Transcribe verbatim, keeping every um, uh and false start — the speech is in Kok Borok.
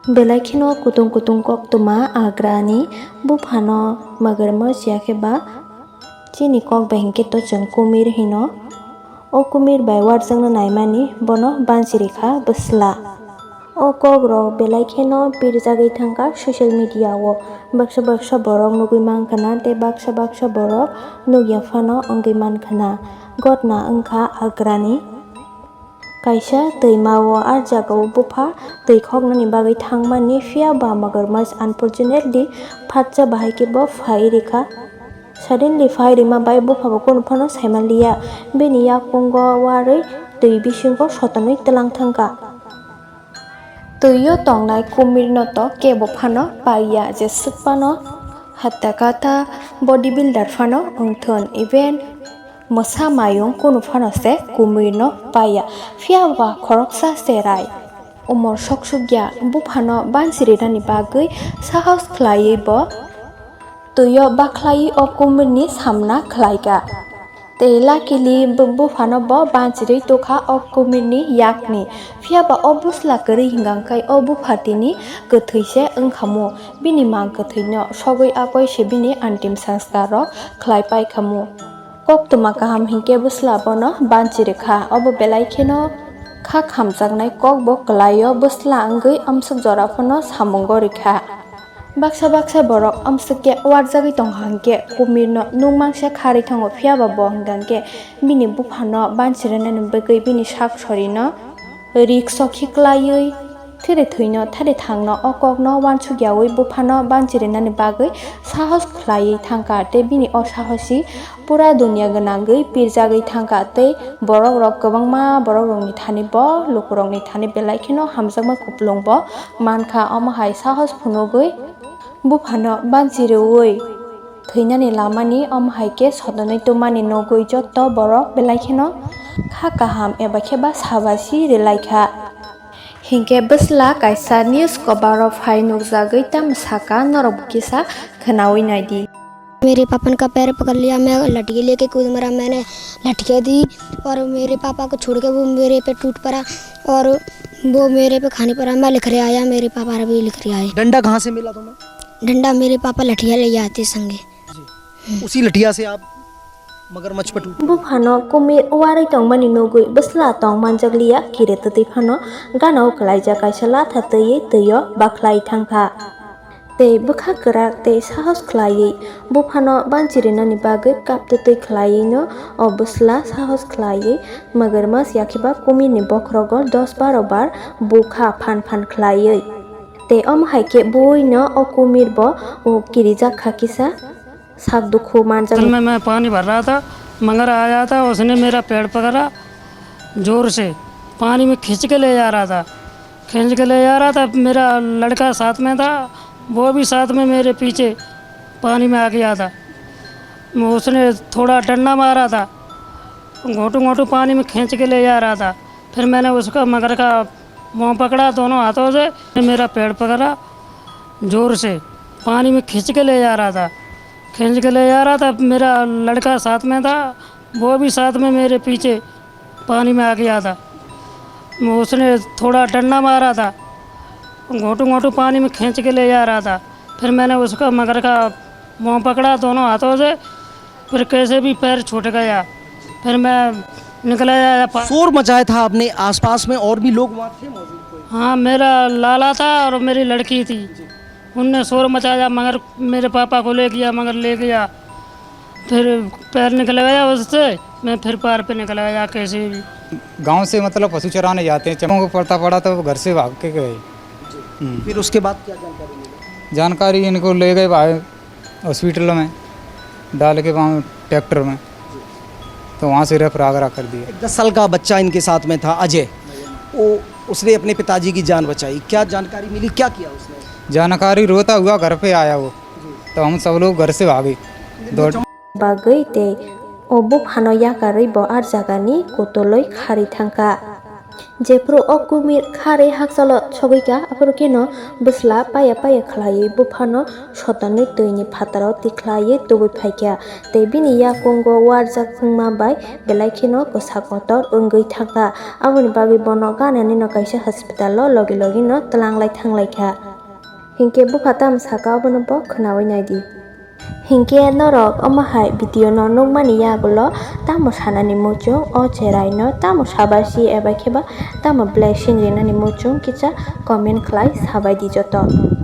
Belai kheno kutung kutung koktwma Agrani buphano magarmach ya khe ba chini kok bai hinkhe to chwng kumir hino. O kumir bai uarjakno naimani bono banchiri kha bwsla. O kokrok belai kheno pirjagwi thangkha social media o. Baksa baksa borok nugwi mankha na tei baksa baksa borok nukya phano wngwi mankha na. Gotna wngkha Agrani kaisa twima o. A jagao bupha twi khoknani bagwi thangmani, phiya ba magarmach unfortunately phatsa bahai khe bo phai rikha. Suddenly phai rima bai bupha bo kunu phano saimanliya. Bini yakungo warwi twi bisingo sotonwi twlang thangkha. Twio tongnai kumirno to kebo phano paiya, jeswk phano hatta katha body builder phano wngthun, even mwsa mayung kunu phano se kumirno paiya. Phiya ba khoroksa cherai umor soksukya buphano banchirinani bagwi sahos khlaiwi bo twio bakhlaiwi o kumirni samna khlaikha. Tei luckily bo-, buphano bo banchirwi tukha o kumirni yakni. Phiya ba o bwsla kwrwi hingkha khe o bupha tini kwthwi se wngkhamu. Bini mang kwthwino sogwi akoi se bini antim sanskar rok khlai paikhamu. Koktwma kaham hinkhe bwsla bono banchirikha. Obo belai kheno kha khamjaknai kok bo kwlaio. Bwsla wngwi amswk jora phano samungo rikha. Baksa baksa borok amswk khe uarjagwi tongkha hinkhe kumirno nukmangsa kharwi thango, phiya ba bo hwnkha khe bini buphano banchirinani bagwi bini sak sorino rik sokhi klaiwi thiri thwino thari thangno o kokno uansukyawi buphano banchirinani bagwi sahos khlaiwi thangkha tei bini o sahosi pura dunia gwnangwi pirjagwi thangkha tei borok rok kwbangma borok rokni thani bo lukurokni thani belai kheno hamjakma kupulung bo mankha, omo hai sahos phunugwi buphano banchirwi thwinani lamani, omo hai khe sotonwi twmani nugwi joto borok belai kheno kha kaham eba khe ba sabasi rwlaikha. Hinkhe bwsla kaisa news cover o phai nukjagwi tamo saka, norok bo kisa khwnawi naidi. मेरे पापा ने का पैर पकड़ लिया, मैं लठिया लेके कूद मरा। मैंने लठिया दी और मेरे पापा को छोड़ के वो मेरे पे टूट पड़ा और वो मेरे पे खाने पड़ा। मैं लिख रहा आया, मेरे पापा भी लिख रहा है। डंडा कहाँ से मिला तुम्हें? डंडा मेरे पापा लठिया ले आते संगे। जी। उसी लठिया से आप मगरमच्छ पर टूट पड़े। Buphano kumir uarwi tongmani nugwi bwsla tong manjakliya, kire twtwi phano gana o kwlaijak kaisa latha twiwi twio bakhlai thangkha. Tei bwkha kwrak tei sahos khlaiwi buphano banchirinani bagwi kaptwtwi khlaiwino o bwsla sahos khlaiwi magarmach yakhe ba kumirni bokhorogo dos baro bar bukha phan phan khlaiwi. Tei omo hai khe buino o kumir bo o kirijak kha kisa sak dukhu manjak. असल में मैं पानी भर रहा था, मगर आया था, उसने मेरा पैर पकड़ा जोर से, पानी में खींच के ले जा रहा था। खींच के ले जा रहा था। मेरा लड़का साथ में था, वो भी साथ में मेरे पीछे पानी में आ गया था। उसने थोड़ा डंडा मारा था, घोंटू घोंटू पानी में खींच के ले जा रहा था। फिर मैंने उसका, मगर का मुंह पकड़ा दोनों हाथों से, मेरा पैर पकड़ा जोर से, पानी में खींच के ले जा रहा था, खींच के ले जा रहा था। मेरा लड़का साथ में था, वो भी साथ में मेरे पीछे पानी में आ गया था। उसने थोड़ा डंडा मारा था, घोंटू घोंटू पानी में खींच के ले जा रहा था। फिर मैंने उसका, मगर का मुंह पकड़ा दोनों हाथों से, फिर कैसे भी पैर छूट गया, फिर मैं निकला आया पा- शोर मचाया था आपने, आसपास में और भी लोग वहाँ थे मौजूद कोई? हाँ, मेरा लाला था और मेरी लड़की थी। जी। उनने शोर मचाया, मगर मेरे पापा को ले गया, मगर ले गया। फिर पैर निकल गया उससे, मैं फिर पार पे निकल गया कैसे भी। गांव से मतलब पशु चराने जाते हैं, चमों को पड़ता पड़ा तो घर से भाग के गए। हम्म। फिर उसके बाद क्या जानकारी मिली? जानकारी इनको ले गए भाई हॉस्पिटल में, डाल के वहाँ ट्रैक्टर में, तो वहाँ से रेफर आगरा कर दिया। एक दस साल का बच्चा इनके साथ में था, अजय, वो, उसने अपने पिताजी की जान बचाई। क्या जानकारी मिली, क्या किया उसने? जानकारी रोता हुआ घर पे आया वो, तो हम सब लोग घर से भागे। दौड़- Bagwi tei o buphano yakarwi bo ar jagani kutulwi kharwi thangkha. Jephuru o kumir kharwi hakchalo sogwi kha, aphuru kheno bwsla paya paya khlaiwi buphano sotonwi twini phataro tikhlaiwi tubui phai kha. Tei bini yakungo warjak wngma bai belai kheno kwsa kotor wngwi thangkha. Aboni bagwi bono gananino kaisa hospital-o logi logino twlanglai thanglai kha. Hinkhe bupha tamo sakha, obono bo khwnawi naidi. Hinkhe norok omo hai video no nukmani yagulo tamo sanani muchung, o cherai no tamo sabaisi eba kheba tamo blessing rinani muchung kisa comment khlai sabaidi joto.